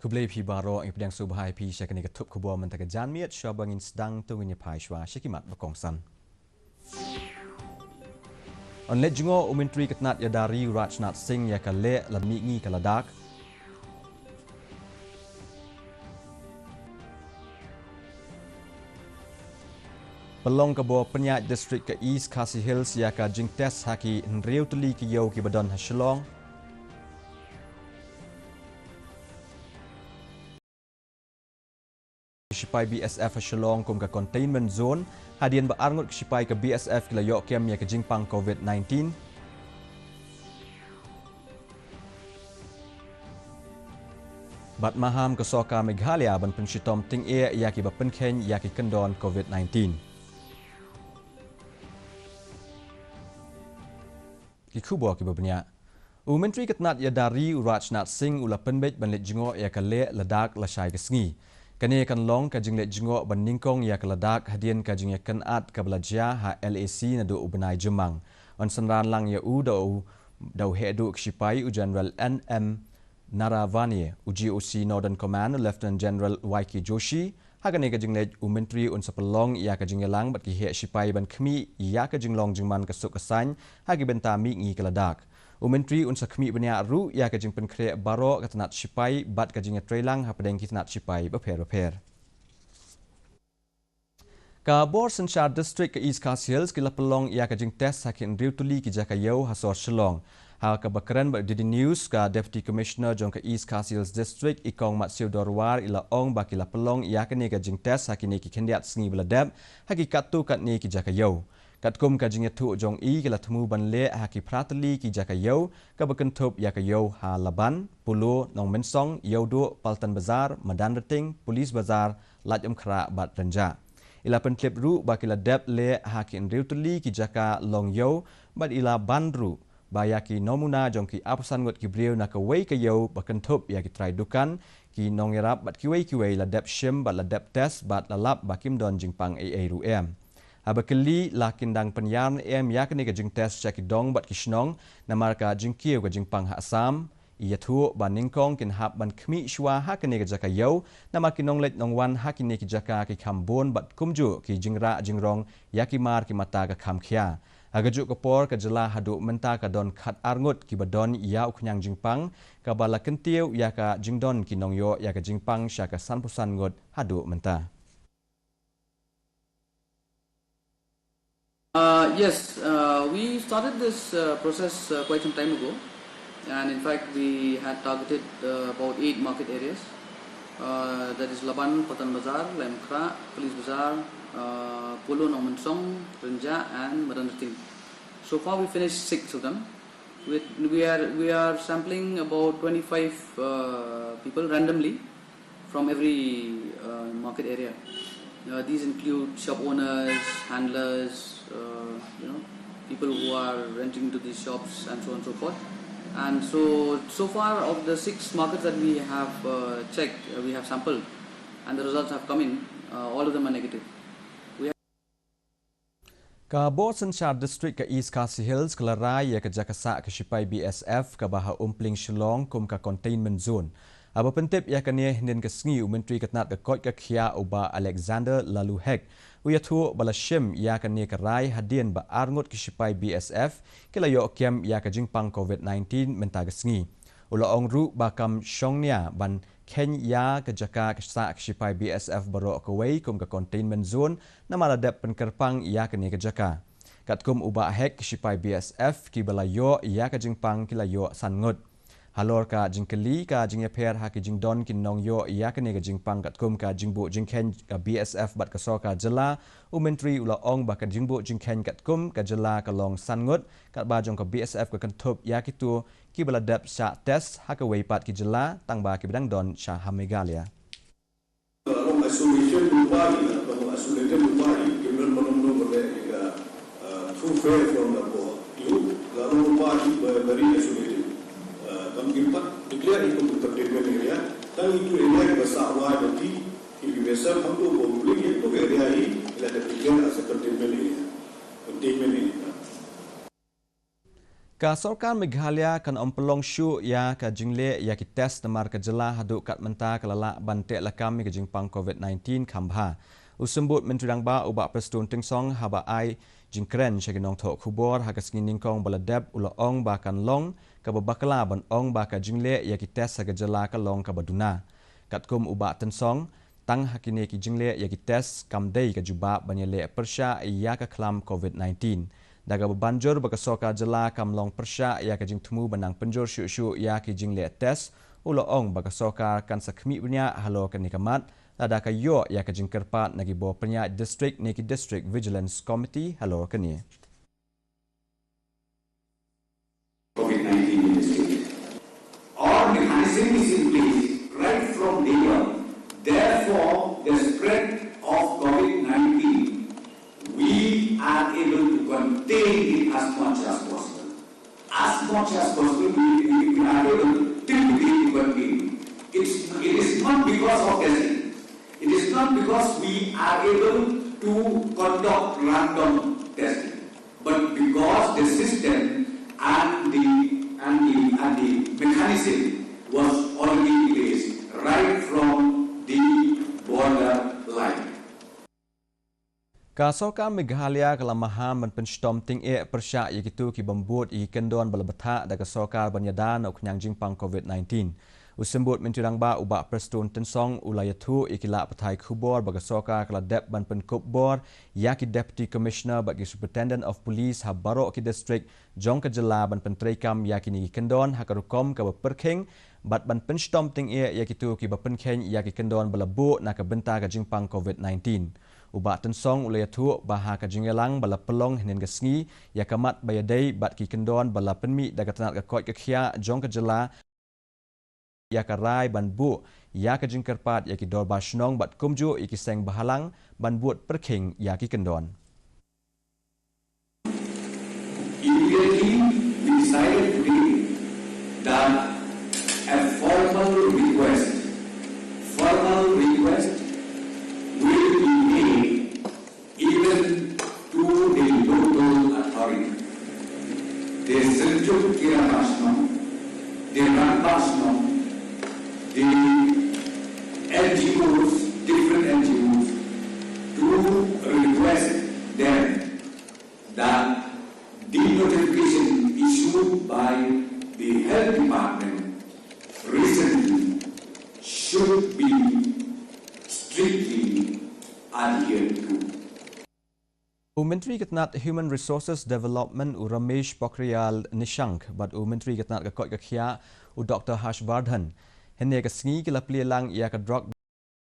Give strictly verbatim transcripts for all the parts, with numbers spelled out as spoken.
Khublei phi baroh, ngi pdiang sngewbha ïa phi sha kane ka thup khubor mynta ka janmiet, shuwa ba ngin sdang to ngin ïa phai shuwa sha ki mat ba kongsan. Yn leit jngoh u Myntri ka tnat ïada ri u Rajnath Singh ïa ka leh la mihngi ka Ladakh. Pynlong ka bor pynïaid District ka East Khasi Hills ïa ka jingtest ha ki hynriew tylli ki ïew kiba don ha Shillong. Shipai B S F ha Shillong kum ka containment zone, hadien ba arngut ki shipai ka B S F ki la ïoh kem ïa ka jingpang COVID nineteen. Bad maham ka sorkar Meghalaya ban pynshitom tyngeh ïa kiba pynkheiñ ïa ki kyndon COVID nineteen. Ki khubor kiba bniah. U Myntri ka tnat ïada ri u Rajnath Singh u la pynbeit ban leit jngoh ïa ka leh Ladakh lashai ka sngi. Kane kan long ka jingleit jngoh ban nyngkong ïa ka Ladakh hadien ka jingïakynad kaba la jia ha L A C naduh u bnai Jymmang. Yn synran lang ïa u da u, da u heh duh ki shipai u General N M Naravane, u G O C Northern Command, Lieutenant General Y K Joshi. Ha kane ka jingleit u Myntri un sa pynlong ïa ka jingïalang bad ki heh shipai ban khmih ïa ka jinglong jingman ka suk ka saiñ ha ki bynta mihngi ka Ladakh. U Myntri un sa khmih bniah ruh ïa ka jingpynkhreh baroh ka tnat shipai bad ka jingïatreilang hapdeng ki tnat shipai bapher bapher. Ka bor synshar District ka East Khasi Hills ki la pynlong ïa ka jingtest ha ki hynriew tylli ki jaka ïew ha sor Shillong. Ha kaba kren bad D D News, ka Deputy Commissioner jong ka East Khasi Hills District, i Kong Matsiewdor War, i la ong ba ki la pynlong ïa kane ka jingtest ha kine ki khyndiat sngi ba la dep ha ki katto katne ki jaka ïew. Katkum ka jingïathuh jong i, ki la thmu ban leh ha ki phra tylli ki jaka ïew, kaba kynthup ïa ka ïew ha Laban, Polo, Nongmynsong, Ïewduh, Paltan Bazar, Madanrting, Police Bazar, Laitumkhrah bad Rynjah. I la pyntip ruh ba ki la dep leh ha ki hynriew tylli ki jaka long ïew bad i la ban ruh ba ïa ki nomuna jong ki arphew san ngut ki briew na kawei ka ïew ba kynthup ïa ki trai dukan, ki nongïarap bad kiwei kiwei la dep shim bad la dep test bad la lap ba kim don jingpang ei ei ruh em. Haba kylli la kin dang pynïar ne em ïa kane ka jingtest sha ki dong bad ki shnong namar ka jingkiew ka jingpang ha Assam, i ïathuh ba nyngkong kin hap ban khmih shuwa ha kane ka jaka ïew, namar ki nongleit nongwan ha kine ki jaka ki kham bun bad kumjuh ki jingrah jingrong ïa ki mar ki mata ka kham khia. Ha kajuh ka por ka jylla haduh mynta ka don khat ar ngut kiba don ïa u khñiang jingpang, kaba la kyntiew ïa ka jingdon ki nongïoh ïa ka jingpang sha ka sanphew san ngut haduh mynta. Uh, yes, uh, we started this uh, process uh, quite some time ago, and in fact, we had targeted uh, about eight market areas. Uh, that is Laban, Patan Bazar, Laitumkhrah, Police Bazar, uh, Polo, Nongmynsong, Rynjah, and Madanrting. So far, we finished six of them. We, we are we are sampling about twenty-five uh, people randomly from every uh, market area. Uh, these include shop owners, handlers, uh, you know, people who are renting to these shops, and so on and so forth. And so, so far of the six markets that we have uh, checked, uh, we have sampled, and the results have come in. Uh, all of them are negative. We Ka bor synshar District ka East Khasi Hills ka la rai ïa ka jaka sah ka shipai B S F kaba ha Umpling Shillong kum ka containment zone. Haba pyntip ïa kane hynnin ka sngi, u Myntri ka tnat ka koit ka khiah u Bah Alexander Laloo Hek u ïathuh ba la shim ïa kane ka rai hadien ba ar ngut ki shipai B S F ki la ïoh kem ïa ka jingpang COVID nineteen mynta ka sngi. U la ong ruh ba kam shong nia ban kheiñ ïa ka jaka ka sah ka shipai B S F baroh kawei kum ka containment zone namar la dep pynkyrpang ïa kane ka jaka. Katkum u Bah Hek, ki shipai B S F kiba la ïoh ïa ka jingpang ki la ïoh san ngut. Halor ka jingkylli ka jingïapher ha ki jingdon ki nongïoh ïa kane ka jingpang katkum ka jingbuh jingkheiñ ka B S F bad ka sorkar jylla, u Myntri u la ong ba ka jingbuh jingkheiñ katkum ka jylla ka long san ngut, katba jong ka B S F ka kynthup ïa kito kiba la dep shah test ha kawei pat ki jylla tangba kiba dang don shah ha Meghalaya. Long isolation lypa hi, long isolated lypa hi, kim don ban ong noh ba leh ïa ka, uh, through fare from the airport. Ïoh, la long lypa hi ba very isolated. Uh, kam kim pat declare hi kum containment area. Tang itu area kiba sah wai ba ti, kiba sah hangto ba u ling ïa ka area hi, la declare as a containment area. Containment area. Ka sorkar Meghalaya kan ym pynlong shuh ïa ka jingleh ïa ki test namar ka jylla haduh kat mynta ka la lah ban teh lakam ïa ka jingpang COVID nineteen kham bha. U Symbud Myntri Rangbah u Bah Prestone Tynsong haba ai jingkren sha ki nongthoh khubor ha ka sngi nyngkong ba la dep u la ong ba kan long kaba bakla ban ong ba ka jingleh ïa ki test ha ka jylla ka long kaba duna. Katkum u Bah Tynsong, tang ha kine ki jingleh ïa ki test kam dei ka jubab ban ïaleh pyrshah ïa ka khlam COVID nineteen. Da kaba ban jur ba ka sorkar jylla kam long pyrshah ïa ka jingthmu ban nang pynjur shuh shuh ïa ki jingleh test, u la ong ba ka sorkar kan sa khmih bniah halor kane ka mat, lada ka ïoh ïa ka jingkyrpad na ki bor pynïaid district ne ki District Vigilance Committee halor kane. COVID nineteen in the state. Our mechanism is in place right from day one. Therefore, the spread of COVID nineteen, we are able to contain it as much as possible. As much as possible, we, we, we are able till today to contain it. It's, it is not because of testing. It is not because we are able to conduct random testing, but because the system and the, and the, and the mechanism was already in place right from the border line. Ka sorkar Meghalaya ka la maham ban pynshitom tyngeh pyrshah ïa kito ki bym bud ïa ki kyndon ba la bthah da ka sorkar ban ïada na u khñiang jingpang COVID nineteen. U Symbud Myntri Rangbah u Bah Prestone Tynsong u la ïathuh ïa ki lad pathai khubor ba ka sorkar ka la dep ban pynkup bor ïa ki Deputy Commissioner bad ki Superintendent of Police ha baroh ki district jong ka jylla ban pyntreikam ïa kine ki kyndon ha ka rukom kaba pyrkhing bad ban pynshitom tyngeh ïa kito kiba pynkheiñ ïa ki kyndon ba la buh na ka bynta ka jingpang COVID nineteen. U Bah Tynsong u la ïathuh ba ha ka jingïalang ba la pynlong hynnin ka sngi ïa ka mat ba ïadei bad ki kyndon ba la pynmih da ka tnat ka koit ka khiah jong ka jjylla ïa ka rai ban buh ïa ka jingkyrpad ïa ki dorbar shnong bad kumjuh ïa ki seng bhalang ban bud pyrkhing ïa ki kyndon. Immediately, we decided today that a formal request, formal request will be made even to the local authority, the Synjuk Kirador Shnong, the Rangbah Shnong, the N G Os, different N G Os, to request them that the notification issued by the health department recently should be strictly adhered to. U Myntri ka tnat Human Resources Development u Ramesh Pokhriyal Nishank bad u Myntri ka tnat ka koit ka khiah u Doctor Harsh Vardhan hynne ka sngi ki la plie lang ïa ka drug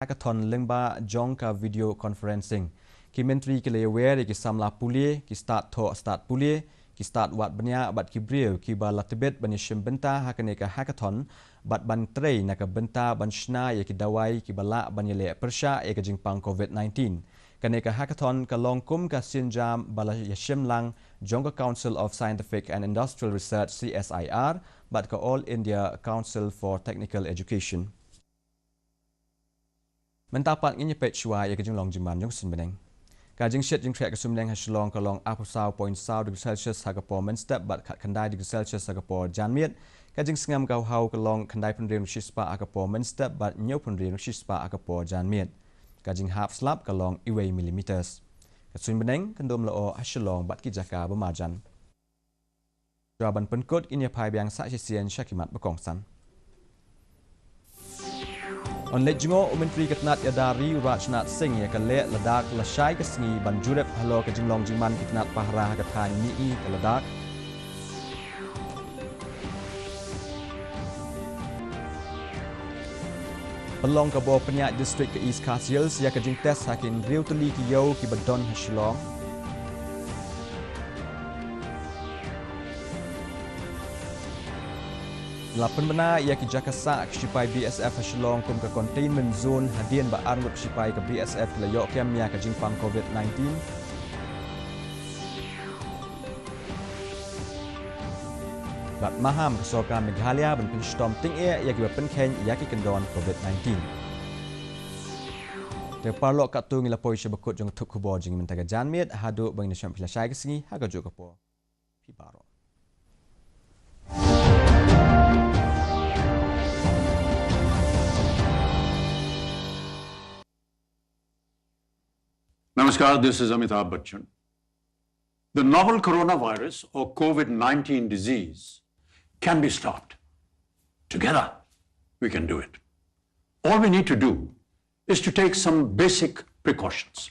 hackathon lyngba jong ka video conferencing. Ki myntri ki la ïawer ïa ki samla pule, ki stad thoh stad pule, ki stad wad bniah bad ki briew kiba la tbit ban ïashim bynta ha kane ka hackathon bad ban trei na ka bynta ban shna ïa ki dawai kiba lah ban ïaleh pyrshah ïa ka jingpang COVID nineteen. Kane ka hackathon ka long kum ka sienjam ba la ïashim lang jong ka Council of Scientific and Industrial Research, C S I R, bad ka All India Council for Technical Education. Mynta pat ngin ïa peit shuwa ïa ka jinglong jingman jong ka suiñbneng. Ka jingshit jingkhreh ka suiñbneng ha Shillong ka long arphew saw point saw degree Celsius ha ka por mynstep bad khatkhyndai degree Celsius ha ka por janmiet. Ka jingsngem ka hawhaw ka long khyndai phew hynriew degree shispah ha ka por mynstep bad hynñiew phew hynriew degree shispah ha ka por janmiet. Ka jinghap slap ka long uwei millimeters. Ka suiñbneng kan dum la oh ha Shillong bad ki jaka ba marjan. Shuwa ban pynkut ngin ïa phai biang sa shisien sha ki mat ba kongsan. Yn leit jngoh u Myntri ka tnat ïada ri u Rajnath Singh ïa ka leh Ladakh lashai ka sngi ban jurip halor ka jinglong jingman ki tnat pahara ha ka thaiñ mihngi ka Ladakh. Pynlong ka bor pynïaid district ka East Khasi Hills ïa ka jingtest ha ki hynriew tylli ki ïew kiba don ha Shillong. La pynbna ïa ki jaka sah ki shipai B S F ha Shillong kum ka containment zone hadien ba arngut shipai ka B S F ki la ïoh kem ïa ka jingpang COVID nineteen. Bad maham ka sorkar Meghalaya ban pynshitom tyngeh ïa kiba pynkheiñ ïa ki kyndon COVID nineteen. Te paralok, katto ngi la poi sha ba kut jong ka thup khubor jong ngi mynta ka janmiet, haduh ba ngin ïa shem phi lashai ka sngi ha kajuh ka por. Phi baroh. Namaskar, this is Amitabh Bachchan. The novel coronavirus or COVID nineteen disease can be stopped. Together, we can do it. All we need to do is to take some basic precautions.